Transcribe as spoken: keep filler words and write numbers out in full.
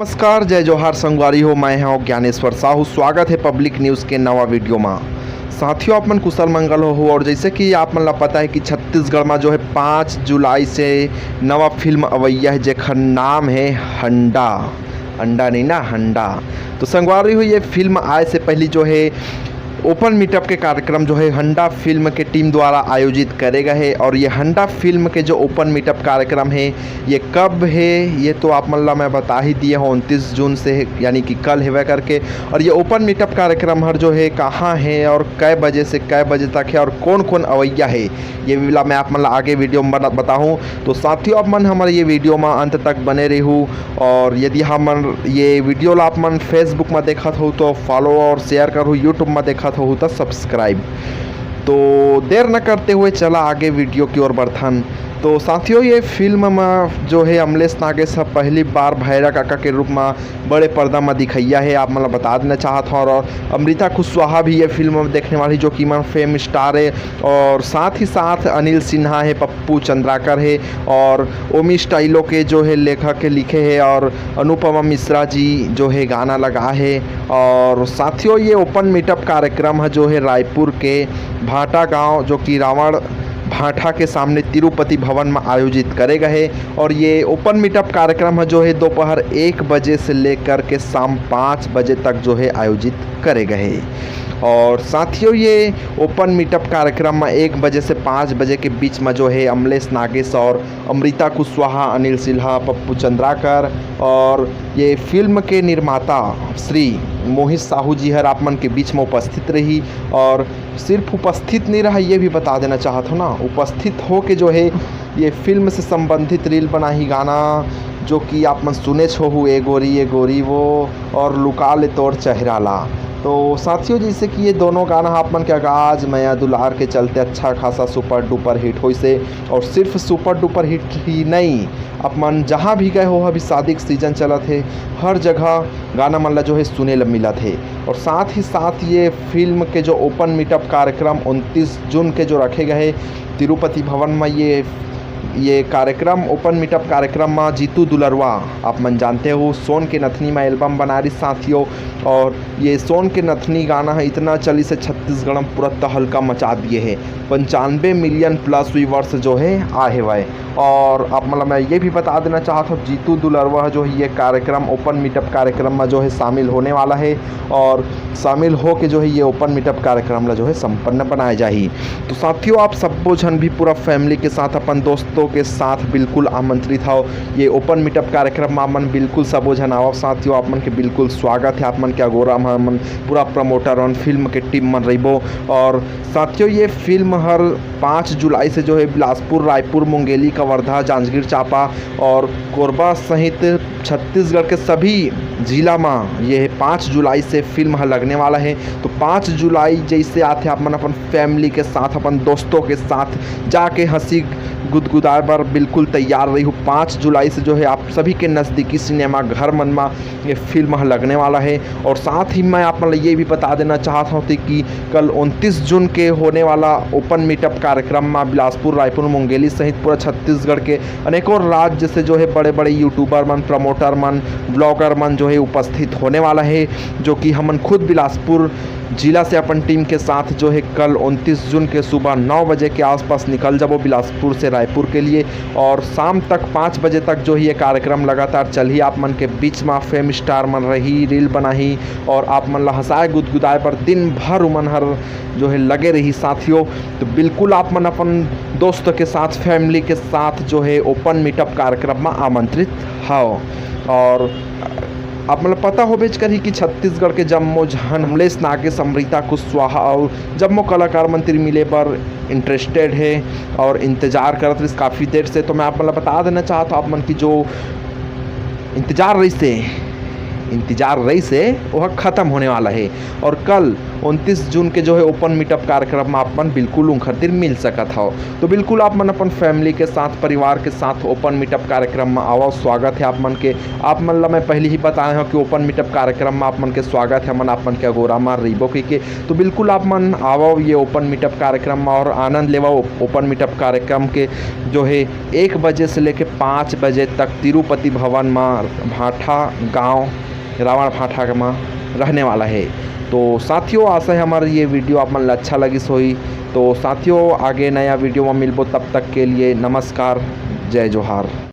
नमस्कार, जय जोहार संगवारी हो, मैं हूं ज्ञानेश्वर साहू। स्वागत है पब्लिक न्यूज़ के नवा वीडियो में। साथियों, आप मन कुशल मंगल हो, हो और जैसे कि आप मन ला पता है कि छत्तीसगढ़ में जो है पाँच जुलाई से नवा फिल्म अवैया है, जेखर नाम है हंडा। अंडा नहीं ना, हंडा। तो संगवारी हो, ये फिल्म आए से पहले जो है ओपन मीटअप के कार्यक्रम जो है हंडा फिल्म के टीम द्वारा आयोजित करे गए है। और ये हंडा फिल्म के जो ओपन मीटअप कार्यक्रम है, ये कब है, ये तो आप मन ला मैं बता ही दिए हूँ, उनतीस जून से है, यानी कि कल हेवै करके। और ये ओपन मीटअप कार्यक्रम हर जो है कहाँ है और कै बजे से कै बजे तक है और कौन कौन अवैया है, ये ला मैं आप मन ला आगे वीडियो में बता-, बताहूँ। तो साथियों, आप मन हमारे ये वीडियो में अंत तक बने रहू। और यदि हमन ये वीडियो ला आप मन Facebook में देखत हो तो फॉलो और शेयर करू, YouTube में देखत हो तो सब्सक्राइब। तो देर न करते हुए चला आगे वीडियो की ओर बढ़थन। तो साथियों, ये फिल्म में जो है अमलेश नागेश ह पहली बार भैरा काका के रूप में बड़े पर्दा में दिखैया है, आप मन ला बता देना चाहत हूँ। और अमृता कुशवाहा भी ये फिल्म में देखने वाली, जो कि मन फेम स्टार है। और साथ ही साथ अनिल सिन्हा है, पप्पू चंद्राकर है और ओमी स्टाइलो के जो है लेखक के लिखे है और अनुपमा मिश्रा जी जो है गाना लगा है। और साथियों, ये ओपन मीटअप कार्यक्रम है जो है रायपुर के भाटा गांव, जो कि रावण भाटा के सामने तिरुपति भवन में आयोजित करे गए है। और ये ओपन मीटअप कार्यक्रम है जो है दोपहर एक बजे से लेकर के शाम पाँच बजे तक जो है आयोजित करे गए है। और साथियों, ये ओपन मीटअप कार्यक्रम में एक बजे से पाँच बजे के बीच में जो है अमलेश नागेश और अमृता कुशवाहा, अनिल सिन्हा, पप्पू चंद्राकर और ये फिल्म के निर्माता श्री मोहित साहू जी हर आप मन के बीच में उपस्थित रही। और सिर्फ उपस्थित नहीं रहा, ये भी बता देना चाहत हूँ ना, उपस्थित हो के जो है ये फिल्म से संबंधित रील बनाही, गाना जो कि आप मन सुनेच होहू, ए गोरी ए गोरी वो और लुका ले तोर चेहरा ला। तो साथियों, जैसे कि ये दोनों गाना आप मन के आगाज मया दुलार के चलते अच्छा खासा सुपर डुपर हिट होइसे। और सिर्फ सुपर डुपर हिट ही नहीं, आप मन जहाँ भी गए हो, अभी शादी के सीजन चलत है, हर जगह गाना मन ला जो है सुने ला मिलत है। और साथ ही साथ ये फिल्म के जो ओपन मीटअप कार्यक्रम उनतीस जून के जो रखे गए है तिरुपति भवन में, ये ये कार्यक्रम, ओपन मीटअप कार्यक्रम में जीतू दुलरवा, आप मन जानते हो, सोन के नथनी में एल्बम बना रही साथियों। और ये सोन के नथनी गाना है, इतना चली से छत्तीसगढ़ में पूरा तहलका मचा दिए है, पंचानवे मिलियन प्लस व्यूवर्स जो है आए हुए। और आप मतलब मैं ये भी बता देना चाहता हूँ, जीतू दुलरवा जो है ये कार्यक्रम, ओपन मीटअप कार्यक्रम में जो है शामिल होने वाला है और शामिल हो के जो है ये ओपन मीटअप कार्यक्रम ला जो है संपन्न बनाए जाही। तो साथियों, आप सबो झन भी पूरा फैमिली के साथ, अपन दोस्तों के साथ बिल्कुल आमंत्रित हो ये ओपन मीटअप कार्यक्रम में। आप मन बिल्कुल सबो झन आवव साथियों, आप मन के बिल्कुल स्वागत है। आप मन के अगोरा में हमन पूरा प्रमोटर और फिल्म के टीम मन रहिबो। और साथियों, ये फिल्म हर पाँच जुलाई से जो है बिलासपुर, रायपुर, मुंगेली, कवर्धा, जांजगीर चांपा और कोरबा सहित छत्तीसगढ़ के सभी जिला में ये पाँच जुलाई से फिल्म ह लगने वाला है। तो पाँच जुलाई जैसे आथे, आप मन अपन फैमिली के साथ, अपन दोस्तों के साथ जाके हंसी गुदगुदाए बर बिल्कुल तैयार रही हो। पाँच जुलाई से जो है आप सभी के नज़दीकी सिनेमा घर मन में ये फिल्म ह लगने वाला है। और साथ ही मैं आप मन ल ये भी बता देना चाहत हूँ कि कल उनतीस जून के होने वाला ओपन मीटअप कार्यक्रम में बिलासपुर, रायपुर, मुंगेली सहित पूरा छत्तीसगढ़ के अनेकों राज्य से जो है बड़े-बड़े यूट्यूबर मन, प्रमोटर मन, ब्लॉगर मन जो है उपस्थित होने वाला है, जो कि हमन खुद बिलासपुर जिला से अपन टीम के साथ जो है कल उनतीस जून के सुबह नौ बजे के आसपास निकल जाबो बिलासपुर से रायपुर के लिए। और शाम तक पाँच बजे तक जो है ये कार्यक्रम लगातार चलही। आप मन के बीच में फेम स्टार मन रही, रील बनाही और आप मन ला हंसाए गुदगुदाए बर दिन भर उमन हर जो है लगे रही साथियों। तो बिल्कुल आप मन अपन दोस्त के साथ, फैमिली के साथ जो है ओपन मीटअप कार्यक्रम में आमंत्रित हव। और आप मन ल पता होबेच करही कि छत्तीसगढ़ के जम्मो झन अमलेश नागेश, अमृता कुशवाहा और जम्मो कलाकार मन तिर मिले बर इंटरेस्टेड है और इंतजार करत रहिस काफ़ी देर से। तो मैं आप मन ल बता देना चाहत हूँ, आप मन की जो इंतजार रहिस हे, इंतजार रहिस हे, वह खत्म होने वाला है। और कल उनतीस जून के जो है ओपन मीटअप कार्यक्रम में आप मन बिल्कुल उनखर तीर मिल सकत हव। तो बिल्कुल आप मन अपन फैमिली के साथ, परिवार के साथ ओपन मीटअप कार्यक्रम में आवव। स्वागत है आप मन के। आप मन ला मैं पहले ही बताए हव कि ओपन मीटअप कार्यक्रम में आप मन के स्वागत है, हमन आप मन के अगोरा में रहिबो कहिके। तो बिल्कुल आप मन आवव ये ओपन मीटअप कार्यक्रम में और आनंद लेवव ओपन मीटअप कार्यक्रम के। जो है एक बजे से लेके पाँच बजे तक तिरुपति भवन में भाठा गांव, रावण भाठा में रहने वाला है। तो साथियों, आशा है हमार ये वीडियो आप मन ला अच्छा लगिस होही। तो साथियों, आगे नया वीडियो में मिलबो, तब तक के लिए नमस्कार, जय जोहार।